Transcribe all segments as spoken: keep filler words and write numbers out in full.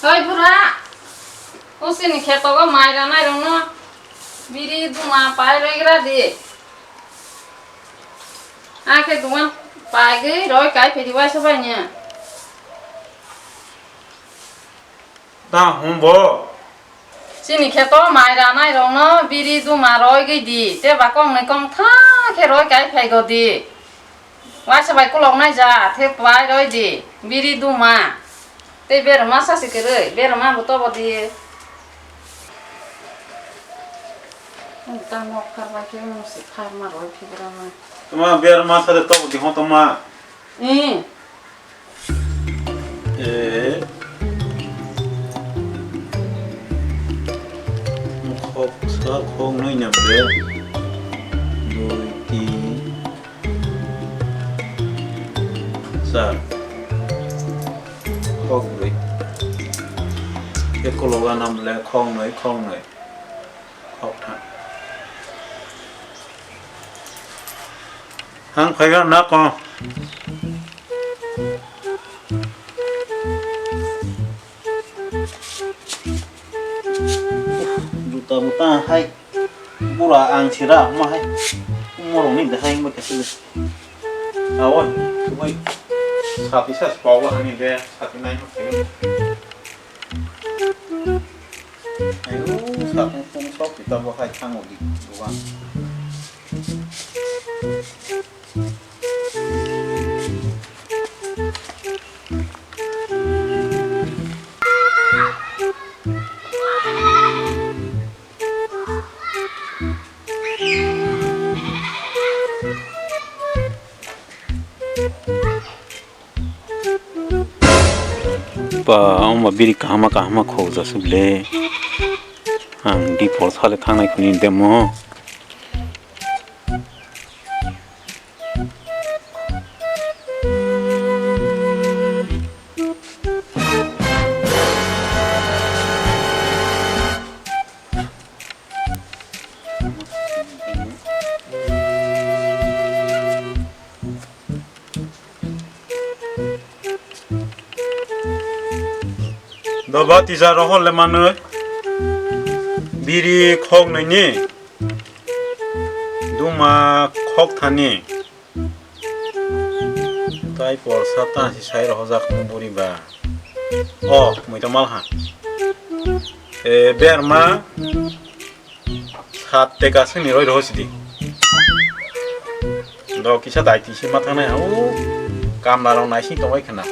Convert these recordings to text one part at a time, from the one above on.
Oi bura, o chini kheto o mai ranai rokno biri duma pai roi gra di. Akhe duma pai gwi roi kai phedi waisa bai nya. Ta hum bo. Chini kheto mai ranai rokno biri duma roi gwi di, tei ba kong nai kong tha khe roi kai phai go di. Waisa bai kolok nai ja, the pai roi di, biri duma. Tei berma sa se kwrwi, berma bo tobo di. Tamo kharbai khe mung se kharma roi phi bra ma. Tuma berma sa de tobo di ho toma. Eh. Eh. Khok sa khok nui na be. Dui, tin, char. Khok brwi. Ekologa nam le khok nui, khok nui. Khok tha. Hang phaiga na ko. Juta muta hai. Bura ang sira ma hai. Morong ni de hai mo kesi. Awo, bai. Sati sa pawa hani de, sati nai mo kesi. Ayo, sakung sung sok kita bo hai thango di dugan. Ba, omo biri kahama kahama khokjak se ble. Ang dipor sale thangnai khuni demo. Doba tisa rohor le manwi biri khok nini duma khok thani tai por sata si sai rohojak buri ba. O mui to mal ha. E berma Sat teka sini roi roho sidi. Do kisa dai tisi ma thangnai ha, o kamla rok naising tongbai khna.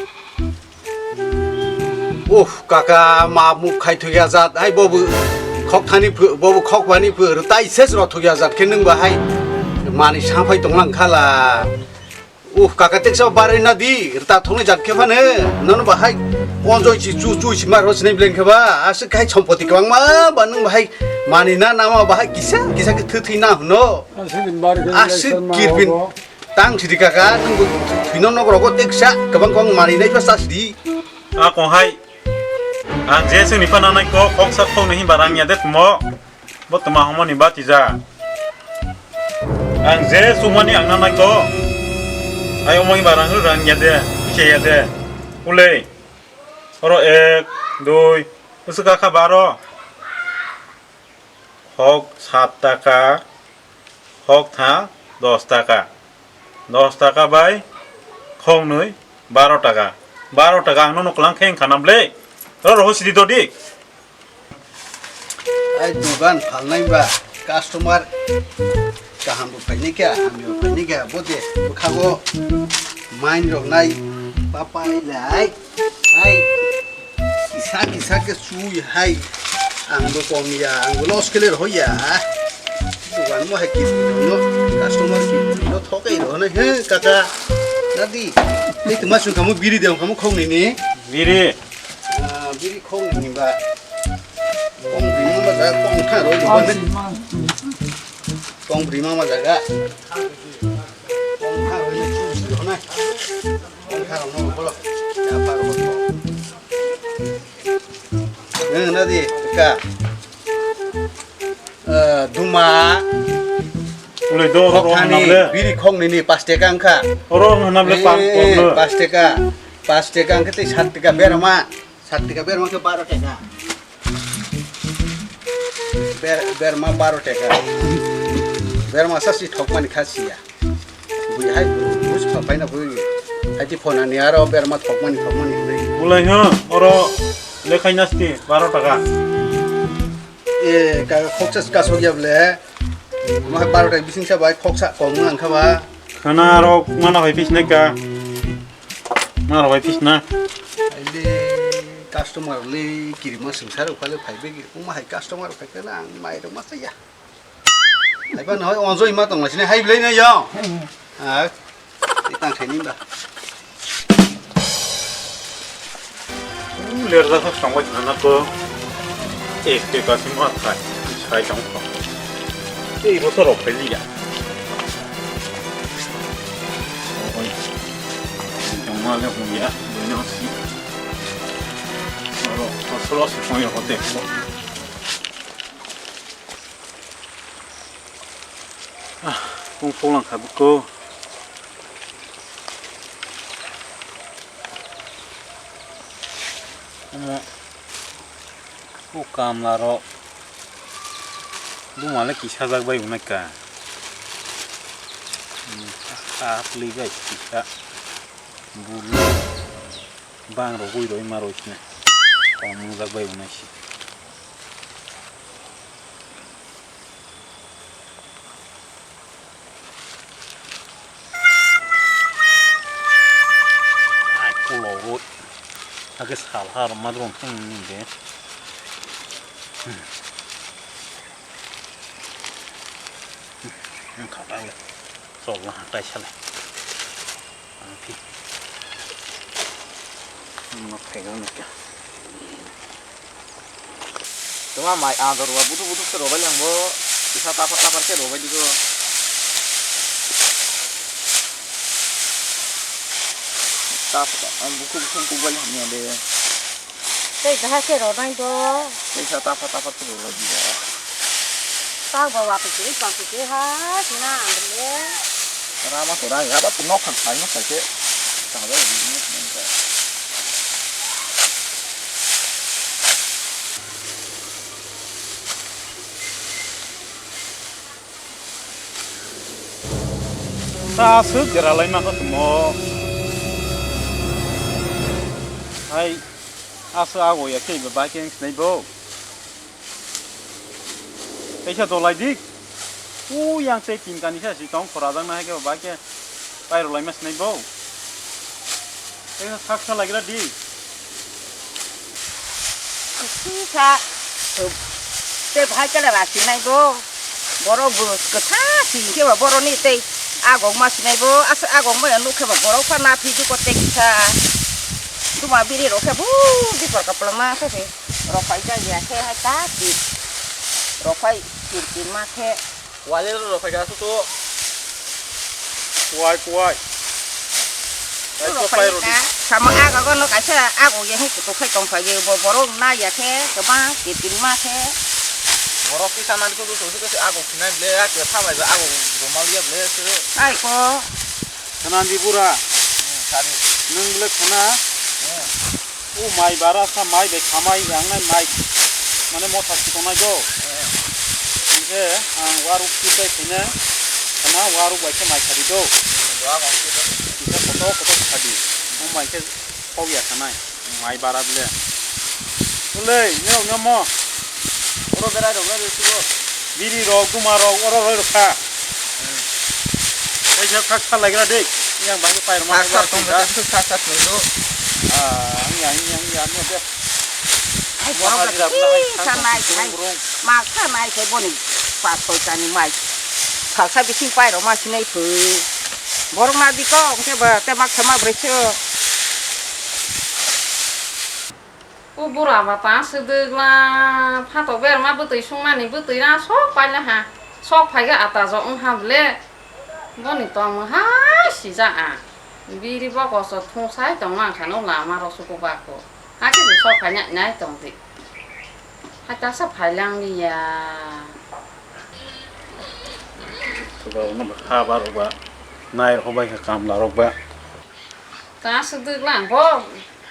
Uff, kaka, ma muk khai thugya jat, hai bobu khok thani phu, bobu khok bani phu, tai ses ro thugya jat khe nung ba hai mani sa phai tonglang khala. Uff, kaka teksa barwi na di, rta thokni jat khe phano, nono bahai onjoi si chu chu si mar sinai blen khe ba, aswk khai sompoti kwbangma ba nwng bahai mani na nama bahai kisa kisa khe thwi thwi na hwno. Aswk ni bar khe aswk kirpin tang sidi kaka, nwng bo thwino nok rogo teksa kwbang kwbang mani nai pa sa sidi. A kong hai, ang je sini pa nanai ko, kok sa kok ni himba rang ya det mo. Bo tma homoni batija. Ang je sumani ang nanai ko. Ai omo iba rang rang ya de, kise ya de. Ulei. Oro ek, dui, usuka kha baro. Hok sat taka, hok tha dos taka. Dos taka bai khongnwi baro taka. Baro taka ang nono kwlang khe wngkha na ble. Ro roho sidi dodi. Ai dugan phalnai ba customer kaham bo phainai kha, hamya bo phainai kha, bo de bwkhago main rok nai papai lai. Ai kisa kisa khe sui hai. Ang bo kom ya, ang bo loss khe le roho ya. Dugan mo hai ki no customer ki no thokai roho nai he kaka. Nadi. Ni tuma sung kamu biri de kamu khong ni ni. Biri. Ah, biri khong ni ba. Kong bri ma jaga kong kha roi roi ne. Kong bri ma jaga. Kong kha roi ne chu si roi na. Kong kha roi no bolo. Ya pa roi. Ne na di ka. Eh, duma. Ulai do ro ro Khani na le. Biri khong ni ni pas teka ang kha. Ro na le pan Eh, pan le. Pas teka. Pas teka ang kha tei sat teka berama. Sat taka berma khe baro taka. Ber-, berma baro taka. Berma sa si thokmani kha siya. Bui hai bui, bui sa phaina bui. Hai ti phone ani aro berma thokmani, thokmani bui. Ulai ha, oro lekhai nasti baro taka. E, ka, khoksa kasok ya ble. Mo hai baro taka bising sa bai khoksa kong nang kha ba. Khana aro mana hai pis ne ka. Mana hai pis na. Ai le customer le kiri ma sing sa ro ka le phai be ki. Mo hai customer phai ka na ang mai ro ma sa ya. Hai ba noi onjoi ma tong la sini hai ble na ya. Ah. Tang khaini ba. Ler da sa songoi thana ko ek te ka sima khai sai tang ko. Ei bo soro pheli ya. Oi. Tang ma le hum ya, bo na si. Oro, solo si phone ya hote ko. Ah, kung phulang kha buko. Omo, o kamla rok buma le kisa jak bai unai ka. Hmm, ha, ha, pli bai kisa. Bulu, bang rok ui roi ma roi sina. Kom jak bai unai si. Ai, kulo roi. Ake sal ha rok ma rong thang ni de. Hmm. Hmm. Wngkha ta le. Chol na ha tai sale. Ang phi. Ang no phai ga na kya. Tuma mai ador wa budu budu se robai lang bo. Kisa tapar tapar se robai di ko. Tap, ang buku buku buku bai lang ya de. Tei daha se ro nai do. Tei sa tapar tapar se robai di ya. Tau ba wa pisi, pa pisi ha, sina ang de. Rama to ra ya ba tu nok khan sai no sai ke. Ta ba ni ni ka. Ta aswk jera lai ma kho tumo. Hai, aswk ago ya khe ba bai khe sinai bo. Kaisa dolai dik. U yang tei tin kani khe si tong khora jang na hai khe ba bai khe. Pairok laima sinai bo. Tei saksa lagira di. Sisa. Tei bahai kala ra sinai bo. Borok bo kwtha si khe ba borok ni tei agok ma sinai bo. Asa agok ma ya nuk khe ba borok pha na phi duko tei kisa. Duma biri rok khe bu bikor kaplang ma khe se. Rok pai ja ya khe hai ta ki. Rok pai kin kin ma khe. Wale ro rok phaikha sutu. Kuwai, kuwai. Kaisa pai rodi. Samo aga gono kaisa ago ye hung kutu khai tong phai ye bo borok na ya khe kebang kitin ma khe. Borok kisa nani kutu sutu kese ago khinai ble ya ke thamai ba ago romal ya ble se. Ai ko. Khana di bura. Hmm, sadi. Nung ble khana. Hmm. O mai bara sa mai bai khamai yang nai mai. Mane motha si tongnai do. Hmm. Hingke ang waruk si bai khina. Khana waruk bai khe mai khadi do. Hmm, wa kong si do. Kisa koto koto khadi. O mai khe kok ya khanai. Mai bara ble. Ulei, nirok nyomo. Oro berai rok na resibo. Biri rok, duma rok, oro roi rok kha. Hmm. Kaisa khak sa lagira de. Yang bangke pai rok ma. Khak sa tong da. Khak sa tong do. Ah, ang ya, ang ya, ang ya, ang ya. Ai, borok da kisa nai khai. Maksa nai khai boni pas soi tani mai. Salsa bising pai rok ma sinai phu. Borok na di ko, hwnkhe ba te maksa ma bwrwi se o. O bura ba ta swdwk la, phatok berma bwtwi sungmani bwtwi ra sok paila ha. Sok phaiga ata jok wng ha bwle. Boni tongmung hai sijak ang. Biri bokoso thungsai tongma ang kha no lama rok suku bako. Hakhe se sok phai nai nai tong di. Hai ta sa phai lang liya. Suka no ha ba rok ba. Nai rok bai kha kamla rok ba. Ta swdwk lang bo.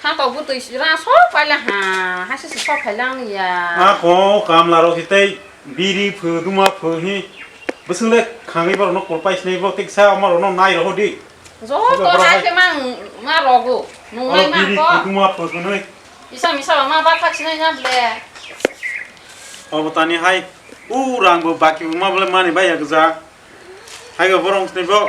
Tang tok bwtwi rang sok paila ha, haise se sok phaila wng ya. A ko kamla rok si tei biri phu duma phu hi bwswk le khangwi borok no kol pai sinai bo, tei kisa omo rok no nai rw di. Joto hai khe mang ma rogo. Nunglai ma biri ko. Kuduma photunui. Isa misa ba ma ba thak sinai na ble. Obo tani hai. U rang bo baki ma ble mani bai ya gja. Hai go borong sini bo.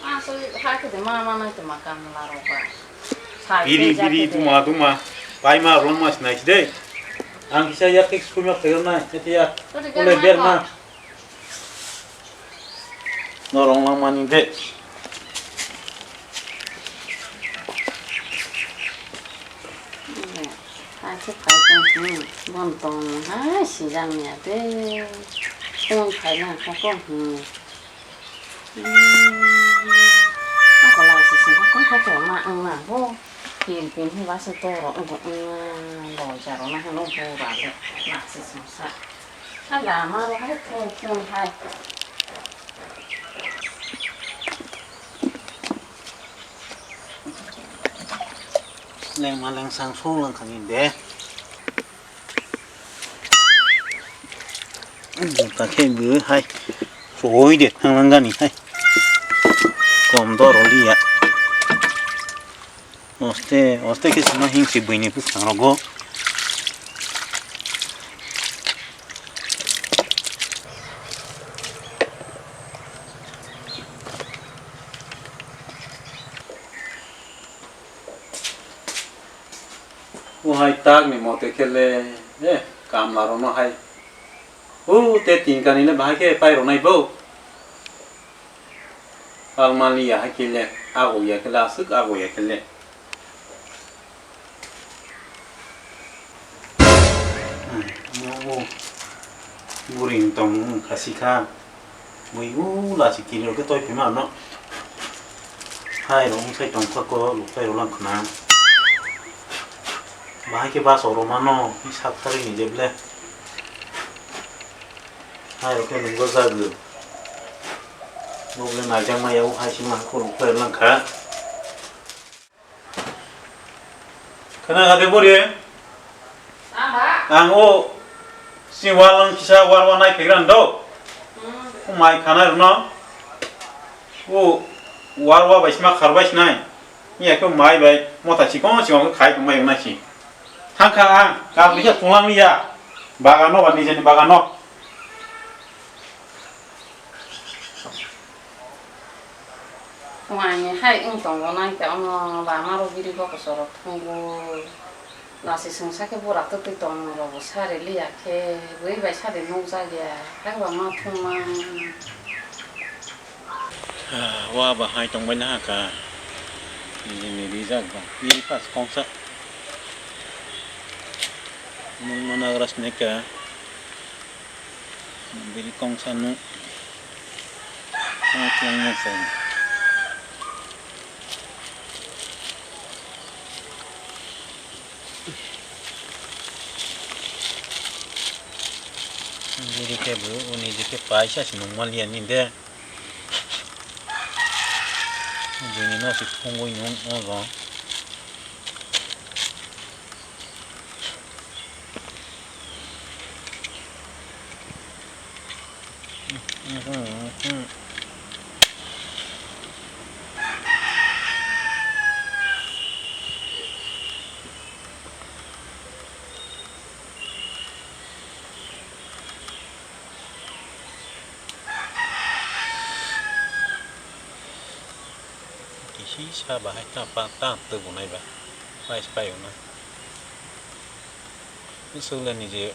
Ah, so hai khe de ma ma nai te ma kam la ro ba. Biri biri duma duma. Bai ma ron ma sinai de. Ang kisa ya fix ku ma phai nai. Ete ya. Ule ber ma. Norong langmani de. Hai khe phai tong, hmm, bon tong hai sijak ni ate. Kung phai na kha ko, hmm. Hmm. Ako lang si si ko ko ko ma ang ma bo. Pin pin hi ba se to ro ko ang lo ja ro na ha no bo ba le. Na si si sa. Hai lama rok hai thung thung hai. Lengma lengsang song lang kha ni de. Juta khe bo hai. Soi de thang lang gani hai. Kom doro liya. Oste, oste khe sima hing si buini bwskango. O hai tak ni mote khe le, eh, kamla rok no hai. O te tin kani le bahai khe pai rok nai bo. Almani ya hai khe le, ago ya khe le, aswk ago ya khe le. Buri tong wng kha si kha. Bui u lachi kiri rok khe toi phima no. Hai rok wng sai tong kha ko, luk sai rok lang khna. Bahai khe bus rok mano, sak thari ni jeble. Hai rok khe nunggo jagw. Bo bole naijak maya o hai sima khuluk khlai lang kha. Khna kha de bori. Ang o si wal ang kisa wal wa nai phegra ndo. O mai khana rwno. O wal wa bai sima khar bai sinai. Ni ekho mai bai mota chikon chikon khai tong bai nai si. Thang kha ang kap lisa tunglang liya. Bagano ba nijeni bagano. Wngni hai wng tongo, nai khe omo lama rok biri bokoso rok thwngwi lasi swngsa khe bura twtwi tong rok bo sari liya khe bui bai sari nukjak ya, hai ba ma thwngma. Ah, wa ba hai tong bai na ha ka, nini rijak ba biri pas kongsa nung ma nagra sini ka. Biri kongsa nuk. Kongsa nuk. Biri khe bo uni je khe paisa se nung maliya ni de. Bini no se thungwi nung o. Kisi sa bahai ta pa ta tubunai ba. Pais pai una. Usuk le nije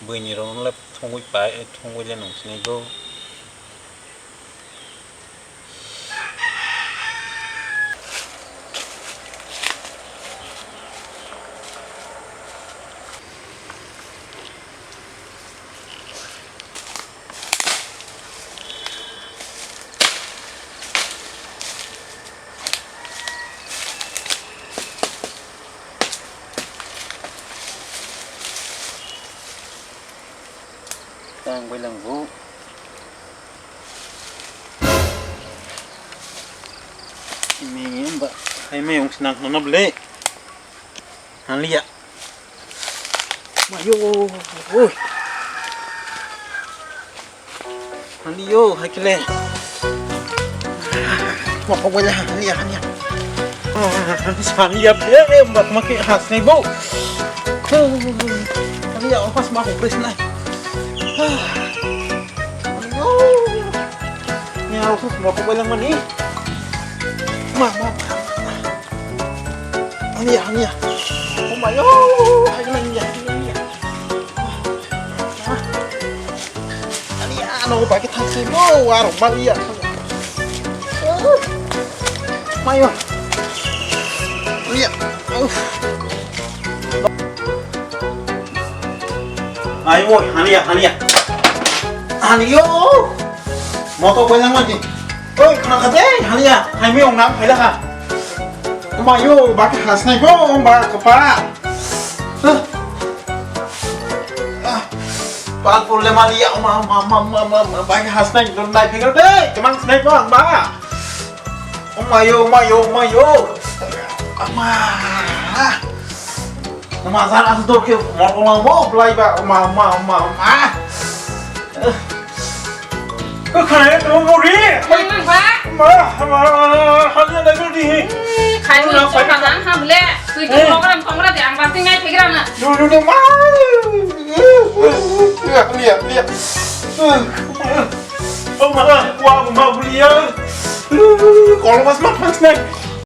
buini rok le thongwi pai, thongwi le nung sinai go. Tang bai lang bo. Ini ba. Hai me ung sinang nono ble. Haliya. Mayo. Oi. Haliyo, hai kile. Mokok bai haliya, haliya. Haliya ble, mat maki hasni bo. Haliya, opas ma hopres nai. Haliyo. Ni aku mokok bai mani. Ma, ma. Ania, ania. Oh my god. Ania, ania. Ania, ano bagi taksi mo, warung malia. Mayo. Ania. Uff. Ai woi, hania, hania. Hanio. Moto bai nang lagi. Oi, khna kha de, hania. Hai me ong nang phai la kha. Mayo, bak hasnai bo, ong ba kapa. Pal pol le mali ya, ma, ma, ma, ma, ma, ma, bak hasnai, don nai phai de, kemang snai bo, ang ba. Omayo, omayo, omayo. Ama. Ama, jar as dor ke mor olang bo, belai ba. Ama, ama, ama, ama. Ko khana to mori. Nang ba? Ma, ma, hanya na gul di. Khai mo so khana ha bole. Tui ki program program de ang ba tingai thegra na. Du, du, du, ma. Liya, liya. Oh, ma, wa, ma, bulia. Kalau mas mak mas nai.